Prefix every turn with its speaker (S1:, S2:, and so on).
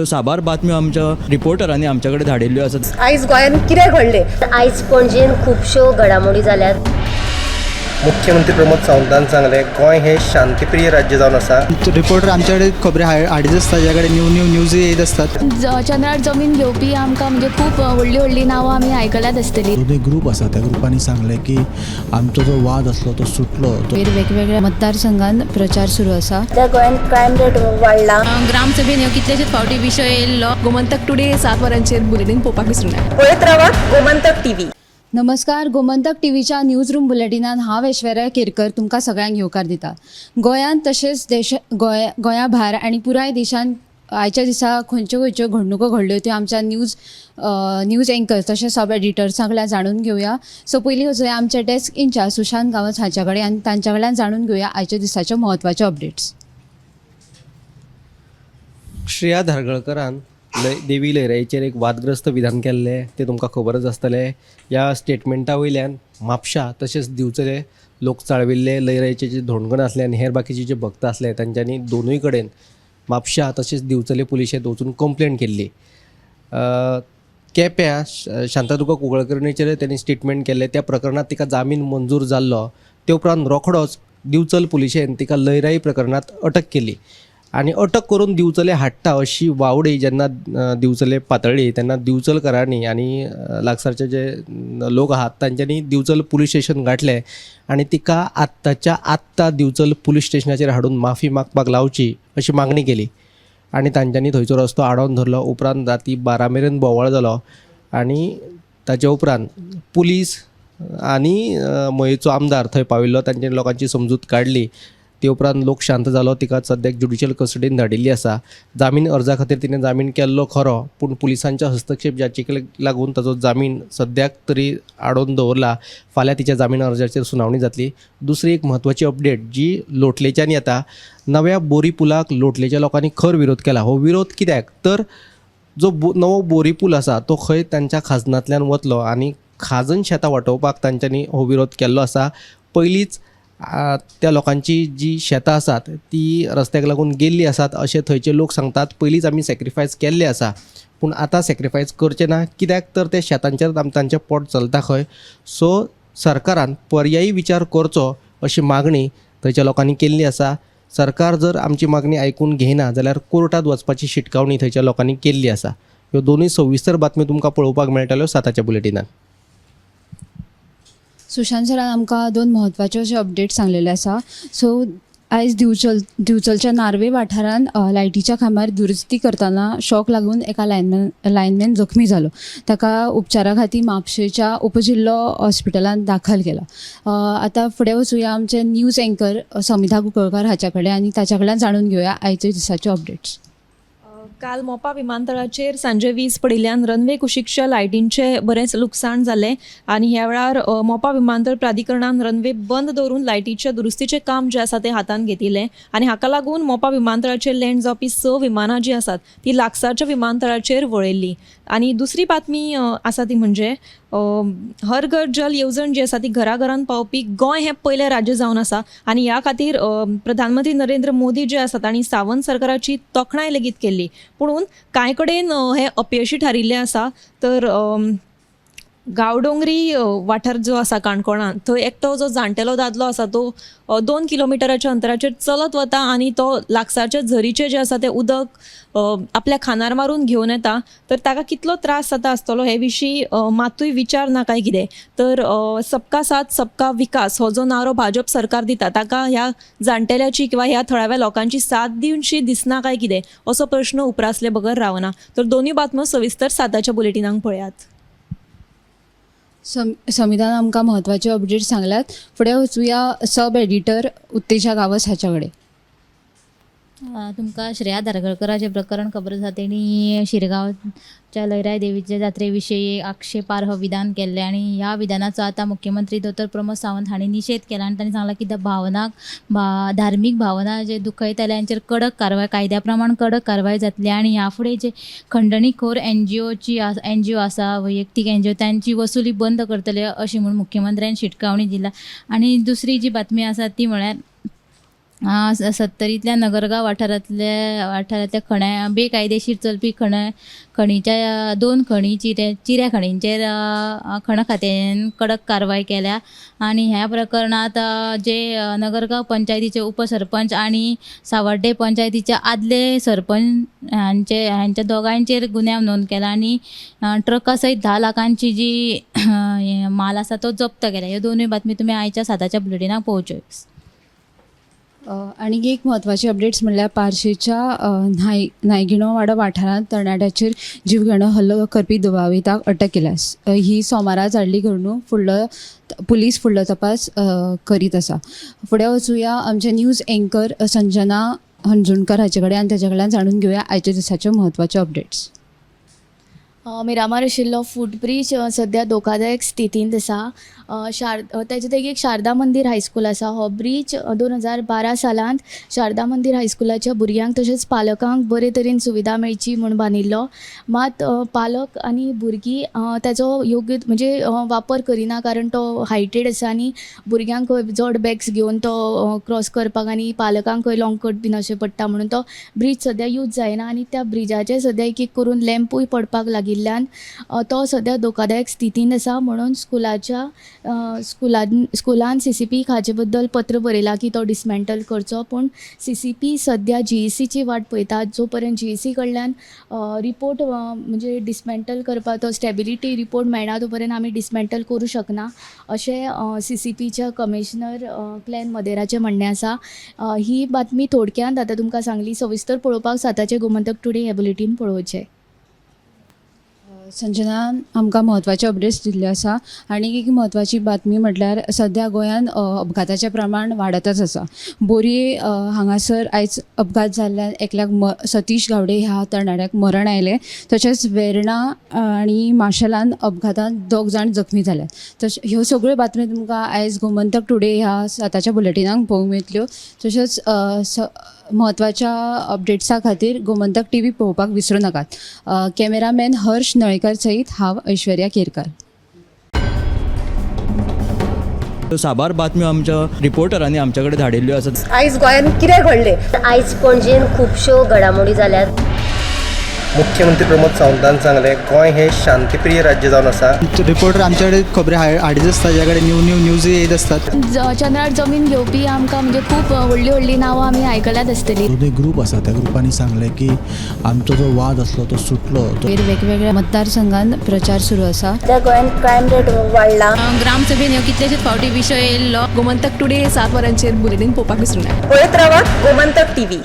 S1: साबार बातम्यो आमच्या रिपोर्टरांनी आमच्या कडेन धाडिल्ल्यो आसात.
S2: आयज गोंयांत कितें घडलें?
S3: आयज पणजेन खुबश्यो घडामोडी जाल्यात.
S4: मुख्यमंत्री प्रमोद सावंतान सांगलें, गोंय हें शांतीप्रिय राज्य जावन आसा.
S5: रिपोर्टर आमच्याकडे खबरी हाडीत आसता, ज्या कडेन न्यू न्यू न्यूज येयत आसतात.
S6: चंद्रार जमीन घेवपी आमकां म्हणजे खूब व्हडलीं व्हडलीं नांवां आमी आयकल्यात आसतलीं.
S7: दोनूय ग्रूप आसा, त्या ग्रुपांनी सांगलें की आमचो जो वाद आसलो तो सुटलो.
S8: वेगवेगळ्या मतदारसंघात प्रचार सुरू आसा.
S2: सध्या गोंयांत क्रायम रेट वाडला.
S8: ग्रामसभेन ह्यो कितलेशेच फावटी विशय येयल्लो.
S9: गोमंतक टुडे 7 वरांचेर बुलेटीन पळोवपाक विसरूं नाका.
S2: पळयत रावात गोमंतक टीव्ही.
S8: नमस्कार, गोमंतक टीव्हीच्या न्यूज रूम बुलेटिनान हांव ऐश्वर्या केरकर तुमकां सगळ्यांक येवकार दिता. गोंयांत तशेंच देश गोंय गोंया भायर आनी पुराय देशांत आयच्या दिसा खंयच्यो खंयच्यो घडणुको घडल्यो त्यो आमच्या न्यूज न्यूज एंकर तशेंच सब एडिटर्सां कडल्यान जाणून घेवया. सो पयलीं वचुया आमचे डेस्क इन्चार्ज सुशांत गांवस हांच्या कडेन आनी तांच्या कडल्यान जाणून घेवया आयच्या दिसाच्यो म्हत्वाच्यो अपडेट्स.
S4: श्रेया धारगळकरान देवी लयराईचेर एक वादग्रस्त विधान केल्लें तें तुमकां खबरच आसतलें. ह्या स्टेटमेंटा वयल्यान म्हापशा तशेंच दिवचले लोक चाळविल्ले. लयराईचे जे धोंडगण आसले आनी हेर बाकीचे जे भक्त आसले तांच्यांनी दोनूय कडेन म्हापशा तशेंच दिवचले पुलिशेंत वचून कंप्लेन केल्ली. केप्यां शांतादुर्गा कुंकळकरणीचेर तेणी स्टेटमेंट केल्लें, त्या प्रकरणांत तिका जामीन मंजूर जाल्लो. ते उपरांत रोखडोच दिवचल पुलिशेन तिका लयराई प्रकरणांत अटक केली आनी अटक करून दिवचले हाडटा अशी वावडी जेन्ना दिवचले पातळ्ळी तेन्ना दिवचलकरांनी आनी लागसारचे जे लोक आहात तांच्यांनी दिवचल पुलीस स्टेशन गांठलें आनी तिका आत्ताच्या आत्ता दिवचल पुलीस स्टेशनाचेर हाडून माफी मागपाक लावची अशी मागणी केली आनी तांच्यांनी थंयचो रस्तो आडोवन धरलो. उपरांत राती 12 मेरेन बोवाळ जालो आनी ताचे उपरांत पुलीस आनी मयेचो आमदार थंय पाविल्लो, तांच्या लोकांची समजूत काडली. ते उपरांत लोक शांत जालो. तिका सद्याक ज्युडिशियल कस्टडीन धाडिल्ली आसा. जामीन अर्जा खातीर तिणें जामीन केल्लो खरो, पूण पुलिसांच्या हस्तक्षेप याचिकेक लागून ताचो जामीन सद्याक तरी आडोवन दवरला. फाल्यां तिच्या जामीन अर्जाचेर सुनावणी जातली. दुसरी एक म्हत्वाची अपडेट जी लोटलेच्यान येता, नव्या बोरी पुलाक लोटलेच्या लोकांनी खर विरोध केला. हो विरोध कित्याक तर जो नवो बोरी पूल आसा तो खंय तांच्या खाजनांतल्यान वतलो आनी खाजन शेतां वाटोवपाक तांच्यांनी हो विरोध केल्लो आसा. पयलींच त्या लोकांची जी शेतां आसात ती रस्त्याक लागून गेल्ली आसात अशें थंयचे लोक सांगतात. पयलींच आमी सॅक्रिफायस केल्लें आसा, पूण आतां सॅक्रिफायस करचें ना, कित्याक तर त्या शेतांचेर तांचें पोट चलता खंय. सो सरकारान पर्यायी विचार करचो अशी मागणी थंयच्या लोकांनी केल्ली आसा. सरकार जर आमची मागणी आयकून घेयना जाल्यार कोर्टांत वचपाची शिटकावणी थंयच्या लोकांनी केल्ली आसा. ह्यो दोनूय सविस्तर बातम्यो तुमकां पळोवपाक मेळटल्यो 7च्या बुलेटिनान.
S8: सुशांत सरान आमकां दोन म्हत्वाच्यो अश्यो अपडेट्स सांगलेले आसा. सो आयज दिवचलच्या नार्वे वाठारांत लायटीच्या खांब्यार दुरुस्ती करतना शॉक लागून एका लायनमॅन जखमी जालो. ताका उपचारा खातीर म्हापशेच्या उपजिल्लो हॉस्पिटलांत दाखल केला. आतां फुडें वचुया आमचे न्यूज एंकर समिधा कुंकळकार हाच्या कडेन आनी ताच्या कडल्यान जाणून घेवया आयच्या दिसाच्यो अपडेट्स.
S9: काल मोपा विमानतळाचेर सांजे वीज पडिल्ल्यान रनवे कुशीकच्या लायटींचें बरेंच लुकसाण जालें आनी ह्या वेळार मोपा विमानतळ प्राधिकरणान रनवे बंद दवरून लायटीच्या दुरुस्तीचें काम जें आसा तें हातांत घेतिल्लें आनी हाका लागून मोपा विमानतळाचेर लँड जावपी 6 विमानां जीं आसात ती लागसारच्या विमानतळाचेर वळयल्लीं. आनी दुसरी बातमी आसा ती म्हणजे हर घर जल येवजण जी आसा ती घराघरान पावपी गोंय हें पयलें राज्य जावन आसा आनी ह्या खातीर प्रधानमंत्री नरेंद्र मोदी जे आसा तांणी सावंत सरकाराची तोखणाय लेगीत केल्ली, पुणून कांय कडेन हें अपयशी थारिल्लें आसा. तर गांवडोंगरी वाठार जो आसा काणकोणांत थंय एकटो जो जाणटेलो दादलो आसा तो 2 किलोमिटराच्या अंतराचेर चलत वता आनी तो लागसारच्या झरीचें जें आसा तें उदक आपल्या खांदार मारून घेवन येता. तर ताका कितलो त्रास जाता आसतलो हे विशीं मातूय विचार ना काय कितें. तर सबका साथ सबका विकास हो जो नारो भाजप सरकार दिता ताका ह्या जाणटेल्याची किंवा ह्या थळाव्या लोकांची साथ दिवशी दिसना काय कितें असो प्रश्न उप्रासले बगर रावना. तर दोनूय बातम्यो सविस्तर 7च्या बुलेटिनांक पळयात.
S8: समिधान आमकां म्हत्वाचे अपडेट्स सांगल्यात. फुडें वचुया सब एडिटर उत्तेजा गांवस हाच्या कडेन.
S10: तुमकां श्रेया धारगळकराचें प्रकरण खबर आसा. तेणी शिरगांवच्या लयराई देवीच्या जात्रे विशीं आक्षेपार्ह विधान केल्लें आनी ह्या विधानाचो आतां मुख्यमंत्री दोतोर प्रमोद सावंत हांणी निशेध केला आनी तांणी सांगलां की भावनाक धार्मीक भावना जे दुखयतले हांचेर कडक कारवाय, कायद्या प्रमाण कडक कारवाय जातली आनी ह्या फुडें जे खंडणीखोर एनजीओ आसा, वैयक्तीक एनजीओ, तांची वसुली बंद करतले अशी म्हूण मुख्यमंत्र्यान शिटकावणी दिला. आनी दुसरी जी बातमी आसा ती म्हळ्यार सत्तरींतल्या नगरगांव वाठारांतल्या खण्या बेकायदेशीर चलपी खणीच्या 2 खणी चिऱ्या खणींचेर खण खात्यान कडक कारवाय केल्या आनी ह्या प्रकरणांत जे नगरगांव पंचायतीचे उपसरपंच आनी सावर्डे पंचायतीचे आदले सरपंच हांच्या दोगांयचेर गुन्यांव नोंद केला आनी ट्रका सयत 10 लाखांची जी माल आसा तो जप्त केला. ह्यो दोनूय बातमी तुमी आयच्या 7च्या बुलेटिनाक पळोवच्यो.
S8: आनीक एक म्हत्वाची अपडेट्स म्हणल्यार पार्शेच्या नायगिणो वाडो वाठारांत तरणाट्याचेर जीवघेणो हल्लो करपी दुबाविताक अटक केल्या. ही सोमारा जाल्ली घडणूक फुडलो पुलीस फुडलो तपास करीत आसा. फुडें वचुया आमचे न्यूज एंकर संजना हणजूणकर हाचे कडेन आनी ताच्या कडल्यान जाणून घेवया आयच्या दिसाच्यो म्हत्वाच्यो अपडेट्स.
S6: मिरामार आशिल्लो फूट ब्रीज सद्या धोकादायक स्थितींत आसा. ताचे देगेक शारदा मंदीर हायस्कूल आसा. हो ब्रीज 2012 सालांत शारदा मंदीर हायस्कुलाच्या भुरग्यांक तशेंच पालकांक बरे तरेन सुविधा मेळची म्हूण बांदिल्लो. मात पालक आनी भुरगीं ताचो योग्य म्हणजे वापर करिना, कारण तो हायटेड आसा आनी भुरग्यांक जड बॅग्स घेवन तो क्रॉस करपाक आनी पालकांकय लाँग कट बीन अशें पडटा म्हणून तो ब्रीज सद्या यूज जायना आनी त्या ब्रिजाचे सद्या एक एक करून लॅम्पूय पडपाक लागिल्ल्यान तो सद्या धोकादायक स्थितींत आसा. म्हणून स्कुलान CCP हाचे बद्दल पत्र बरयलां की तो डिसमेंटल करचो, पूण CCP सद्या GECची वाट पळयता. जो पर्यंत GEC कडल्यान रिपोर्ट म्हणजे डिसमेंटल करपाक तो स्टेबिलिटी रिपोर्ट मेळना तो पर्यंत आमी डिसमेंटल करूं शकना अशें CCPच्या कमिशनर क्लॅन मदेराचें म्हणणें आसा. ही बातमी थोडक्यांत आतां तुमकां सांगली. सविस्तर पळोवपाक 7चे गोमंतक टुडे हे बुलेटीन पळोवचें.
S8: संजनान आमकां म्हत्वाचे अपडेट्स दिल्ले आसा. आनी एक म्हत्वाची बातमी म्हटल्यार सद्या गोंयांत अपघाताचें प्रमाण वाडतच आसा. बोरये हांगासर आयज अपघात जाल्ल्यान एकल्याक सतीश गावडे ह्या तरणाट्याक मरण आयलें. तशेंच वेर्णा आनी माशेलान अपघातान 2 जाण जखमी जाल्यात. तशें ह्यो सगळ्यो बातमी तुमकां आयज गोमंतक टुडे ह्या 7च्या बुलेटिनाक पळोवंक मेळटल्यो. तशेंच म्हत्वाच्या अपडेट्सा खातीर गोमंतक TV पळोवपाक विसरूं नाकात. कॅमेरामॅन हर्ष नळेकर सहित हांव ऐश्वर्या केरकर.
S1: साबार बातम्यो आमच्या रिपोर्टरांनी आमच्या कडेन धाडिल्ल्यो आसात.
S2: आयज गोंयांत कितें घडलें?
S3: आयज पणजेन खुबश्यो घडामोडी जाल्यात.
S11: मुख्यमंत्री प्रमोद सावंतान सांगलें, गोंय हें शांतीप्रिय राज्य जावन आसा.
S5: रिपोर्टर आमच्या कडेन खबरी हाडीत आसता, ज्या कडेन न्यू न्यू न्यूज येयत आसतात.
S6: चंद्रार जमीन घेवपी आमकां म्हणजे खूब व्हडली व्हडली नांवां आमी आयकल्यात आसतली.
S7: दोनूय ग्रूप आसा त्या ग्रुपांनी सांगलें की आमचो जो वाद आसलो तो सुटलो.
S8: वेगवेगळ्या मतदारसंघान प्रचार सुरू आसा.
S2: सद्या गोंयांत क्रायम रेट वाडला.
S10: ग्रामसभेन ह्यो कितलेशेच फावटी विशय येयल्लो.
S9: गोमंतक टुडे 7 वरांचेर बुलेटीन पळोवपाक विसरूं नाका.
S2: पळयत रावात गोमंतक TV.